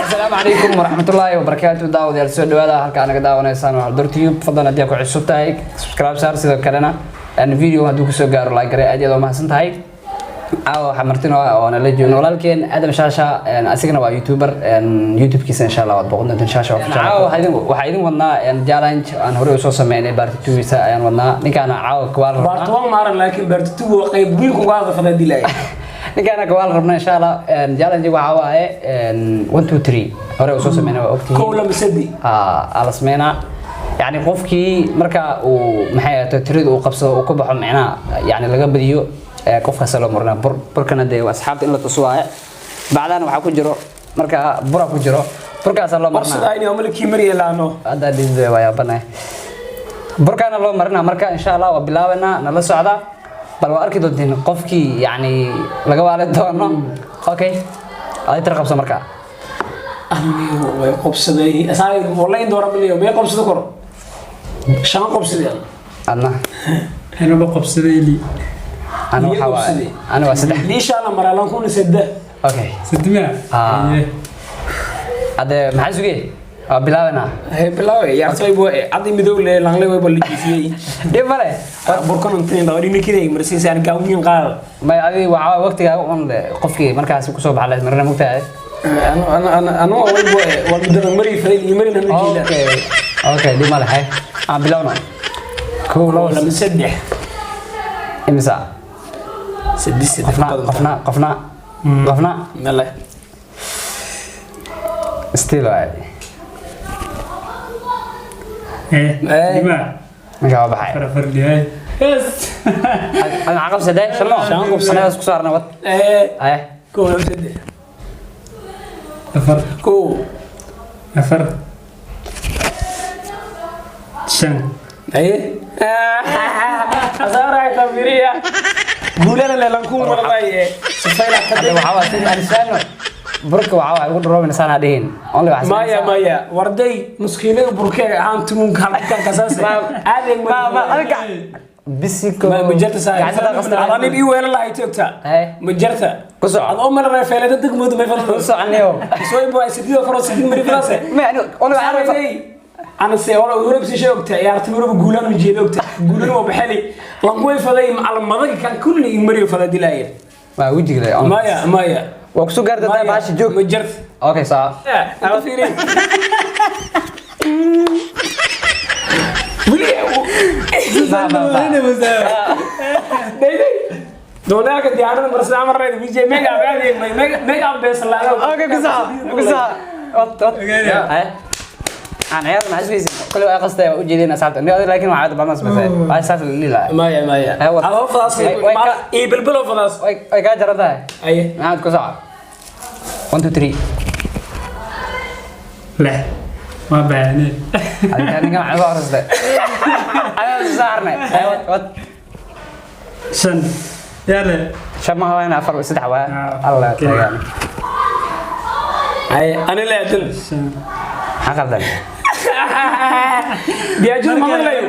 Asalaamu calaykum waraxmatullaahi wabarakaatu. Daawadayaal, soo dhawaada halka aad naga daawanaysaan waa Haldoor Tube. Fadlan, haddii aad ku cusub tahay, subscribe saar. Sidoo kalena video hadduu kusoo gaaro, like garee. Aad iyo aad waa mahadsan tahay. Caawa waxaa martino oo nala joogno walaalkeen Adam Shaasha. Asigana waa youtuber. YouTube-kiisa insha Allah waad booqan doontaan, Shaasha Official. Caawa waxaa idin wadnaa challenge aan horey usoo sameynay. Part 2-giisa ayaan wadnaa. Ninkaana caawa kawaal rabnaa. Part 1 maaran, laakiin part 2 waa qayb weyn kuga hadla fadaa dilay. Ninkaana kawaal rabna insha Allah. Challenge waxaa waaye 1 2 3, horey usoo sameynay, waa ogtihiin. Kow, lama, sadi. Aa la sameynaa. Yani qofkii marka uu, maxay ahaato, tirada uu qabsado, uu ka baxo, micnaha yani laga badiyo, qofkaas loo marnaa bur. Burkana dee waa asxaabta in la tuso waaye. Bacdana waxaa ku jiro marka bura ku jiro, burkaasaa loo marnaa. Warsadaa inay amalkii mariya laano. Hadda dhidid waa yaabanahay. Burkaana loo marinaa. Marka insha Allah waa bilaabanaa, nala socda. Bal waa arki doontiin qofkii yani laga waali doono. Okay, adi tir qabso marka. Anigu way qabsaday asaay, wallahi in doora miliyo may qabsado koro, shan qabsaday. Adna? Anaba qabsaday li. Ana Iyo waxaa waaye qabsaday. Ana waa saddex. Liisha la maraa lan kuna saddex. Okay. Saddex. Ah. Hadde maxaa sugee? Waa bilaabanaa. Hey, bilaaway yaartay boo cadi midow le langle way bal jiifiyay. Dhib male. Burkan intiin dawri nikiday marsiisaan gaawin qaad. May, adi waxaa waqtigaaga un le qofkii markaasi kusoo baxa la marina, mugtahay. Ano ano ano ano way boo waa midada mari faday iyo marina la jeeda. Okay, dhib male. Hay, aan bilowna. Kow, labo, lama, saddex. Imisa? Saddex, saddex. Qofna, qofna, qofna, qofna. Male. Still waay. Eh. Eh. Lima. Ninkaa waa baxay. Afar, afar li. Yes. Adi maxaa qabsaday? Shan mo? Shan qabsaday. Anagaas ku saarna wad. Eh. Aye. Kow, lama, saddex. Afar. Kow. Afar, shan. Aye, asaara tafiriya guulana le lan ku marlay sifayla. Hadda waxaa waa sida alisano burka waxaa waa ugu dharoobin saan ha dhihin only waxaa. Maya, maya, warday muskiilada burkeega ahaan tumunka halkan kasaas aadeg. Ma ma adiga bisiko. Ma jarta saa gacanta qasta. Adaan ii weelan lahayd joogta. Haye. Ma jarta. Ku soco. Ad oo mana reefeelada degmoodu may ku fadlan. Soconniyo. Soo baa sidoo kale sidii mari fadase. Ma ani only waxaa rabaa. Ana se hore Yurub si sheegta ciyaarta Yurub guulan u jeedo ogta guulan waa baxali lan way faday macal madag kan kulli in mariyo fada dilaayeen. Waa wejiga le. Maya, maya. Waa kusoo gaarta taa baashi joog. Ma jarta. Okay, saa. Ala fiiri wili. Ba ba ba. Day doonaka diyaarada marsa amareed vj mega aadi mega mega beeslaado. Okay, ku soco, ku soco, wad wad. Haye, aan ciyaar maxaa sugaysin? Kale waa qastay, waa ujeedeen asxaabta ni adiga, laakiin waxaa balmas bas waa saas lila. Maya, maya. Ay, wad. Adoo fadaas. Way ii bilbilo fadaas. Way kaa jaran tahay. Aye. Maxaad ku soco? 1 2 3. Lix waa baaneen. Adiga ninkan waxaa soo akhristay ayaa soo saarnay. Haye, wad wad. Shan yaale. Shan ma hawayna, afar, saddex waa. Ah, Allah. okay. Tagaan. Aye, ani leedan. Shan. Maxaa qaldan? Biyaajid madag layo.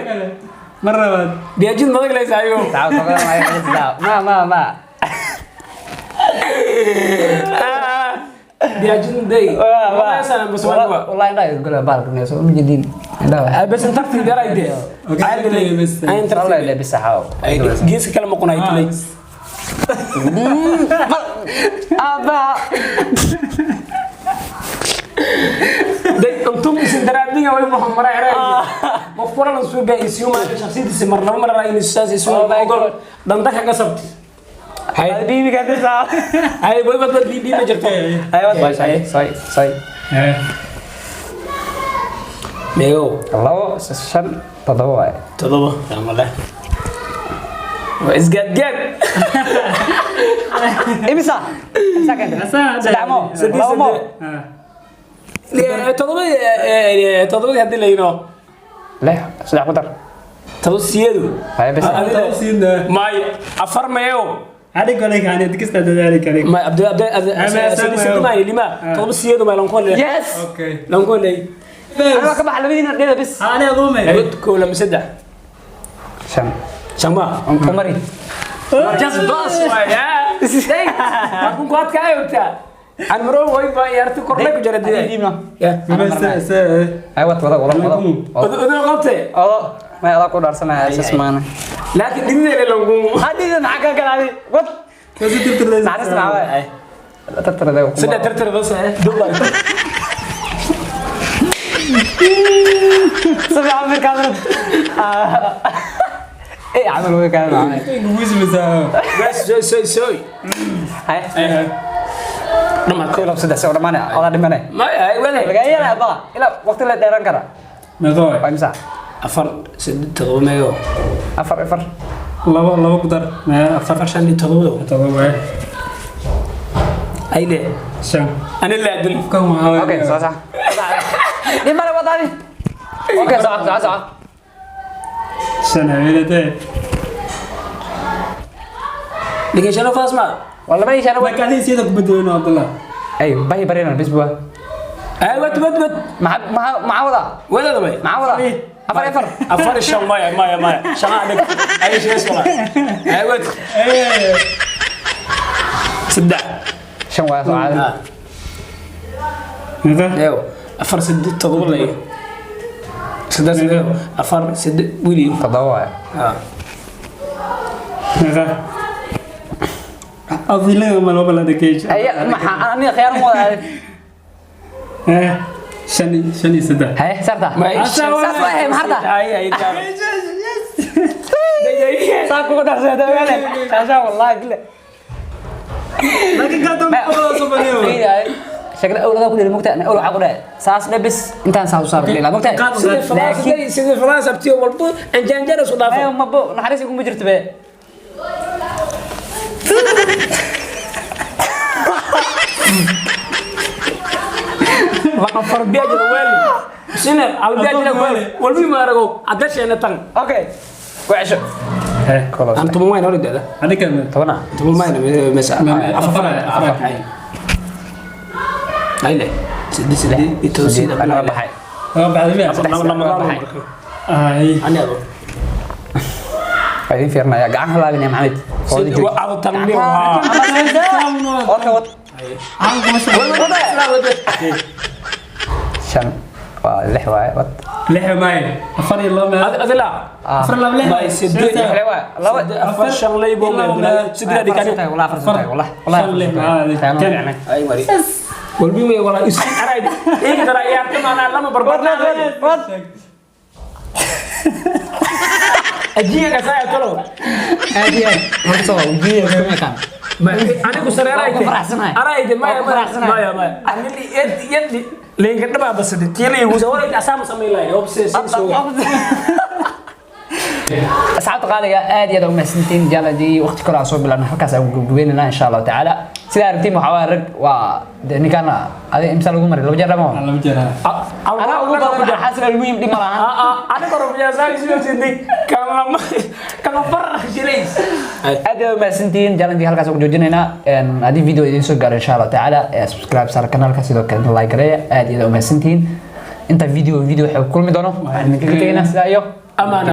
Mar labaad. Biyaajid madag lay saayo. Daaw toban ma ma ma ma. Biyaajid day. Wallahi indhaha gola baalka soo ma jedin indhaha. Bas intarti darayde. Okay, bas. Wallahi le bisa xaw. Geeska kale ma qunay tilay. Abba. Day antum isin daraadiga way muhammara eray qof wala la soo baa isiyo ma shakhsiyadiisa mar laba mar ay isaas isu Oh my ogol God. danda kaga sabti hay. Bibi ka tirsaa. Hay, way bad bibi ma jirto. Ayo, say say say. Eh. Meego? Labo, shan, toddoba waay. Todoba amale waa isgaadgaad. Imisa imisa keentay? Asaa. Saddex mo. Saddex. Labo mo. Saddex. Ah. Todobadii, todobadii haddii la yidhaaho. Lix, saddex ku dar. Todoba siyeedu. Haya, bes. Todoba siinaa. Maya, afar mayo. Adig wala kaani kasta dadaali kale. Ma abdi abdi Ama saddex mayo lima todoba siyeedu ma lan kole. Yes. Okay. Lan kole. Ana waa ka baxa labadiina dheeda bis. Ani aduume. Kow, lama, saddex. Shan. Shan ma. Umari. Just bus waaya. Markuu ku adkaayo ogtaa. Aan maro way baa ciyaarta korle ku jira diday. Dhiibna. Ya. Se Ay, wad wada wada wada. Odo qabtay. Odo may adaa ku dhaarsanaya isas maana. Laakiin dhidideeda lagu. Hadii maxaa ka galaaday? Wad. Kasi tirtirleysa. Naxariista maxaa waaye? Tartarada. Saddex tartar bas eh. Dubai. Si fiican markaa. Eh, camal way kaa macnay. Guusmaysaa. Bas soy soy soy. Hay. Dhamaad. Kow, labo, saddex, soo dhamaanaya. Odaa dhimanay. Ma ay wada. Laga yeelaya baa. Ilaa waqti la dheeraan kara. Meeqa waay? Waa imisa? 4 8 7 meeyo. 4 4. Labo labo ku dar. Mee 4 4 5 7. 7 waay. Ay le. 5. Ani laadin. Kan waxaa waay. Okay, soo sax. Dhimana wadaadi. Okay, soo soo soo. 5 haweeneyde. Dhegeyshano faas ma. Wala ma ishaana Marka adiga sida ku bedelino Abdullah. Ay, bahi barina bis bua. Ay wad wad wad. Ma ma ma wada. Wada bay. Ma wada. 4 4. 4 5 maya maya maya. Shan adag. Ay shees wala. Ay wad. 3. 5 waa soo caadi. Meeqa? Eew. 4 8 7 lay. 3 4 8 wili. 7 waa. Ah. Meeqa? Adiga ma loo bala dhageej. Ay, ma ani khiyaar ma wada. Eh, 5 5 iyo 3. Hay, sarta. Saas waa, maxarta? Ay ay. Saa kugu dharsada wale. Saasa wallahi bille. Laakiin ka tan soo baniyo. Shakla awlada ku dhigay mugta, ana awla waxa ku dhahay. Saas dhabis intaan saas u saar dhigay mugta. Laakiin sidii Faransa abtiyo walbo anjaanjara soo dhaafo. Ay, ma bo naxariis igu ma jirto be. Waxaan farbiya jira wali. Sina albiya jira wali. Walbi ma arago adasheena tan. Okay. Ku cesho. Eh, Aan 10 wayn hore dada. adiga ma 10. 10 wayn mesa. 4 4. Ay le. 8 8 iyo 8 Ana baxay. Waa baxday miya? Lama Baxay. Ay. Ani ado. Waa idin fiirinaya gacan halaabinaya Maxamed. Waa ado tan mi waa. Okay, wad. 5 waa 6 waaye wad. 6 maay. 4 iyo 2 meel. Adila. 4 2 lix. Bay 8 Lix waaye. Laba 4 5 lay boo ma. 8 dhigani. Wallah 4 tahay wallah. Wallah. Shan lix, kan. Ay mari. Walbi ma wala is aray. Ee dara ciyaarta maana lama barbar. Wad. Ajiga ka saa tolo. Aad iyo aad. Horta soo ujiye kuma kan. Anigu sareeray. Waa ku faraxsanahay. Arayde maya Waa ku faraxsanahay. maya maya. Ani yad yad leenka dhaba basade. Tiilay ugu soo waray asaam sameey lahay. Obse soo. Asxaabta qaaliga aad iyo aad ugu mahadsantihiin jaaladii waqti kore aan soo bilaabnay halkaas aan gabagabeynayna insha Allahu tacaala. Sidaa aragtiin waxaa waaye rag waa dee ninkan adiga imsa lagu maray 2 jeer dhamo. 2 jeer. Anaa ugu badan xasan almuhim dhib ma lahan. Anigu rubiyaa soo jeeday kama kama farax jilays. Aad iyo aad ugu mahadsantihiin jaaladii halkaas aan ku joojinaynaa. Haddii video idiin soo gaaro insha Allahu tacaala subscribe saar kanaalka sidoo kale like gareeya. Aad iyo aad ugu mahadsantihiin. Inta video waxay ku kulmi doono waxaan idinkaga tegaynaa sidaa iyo Amaana.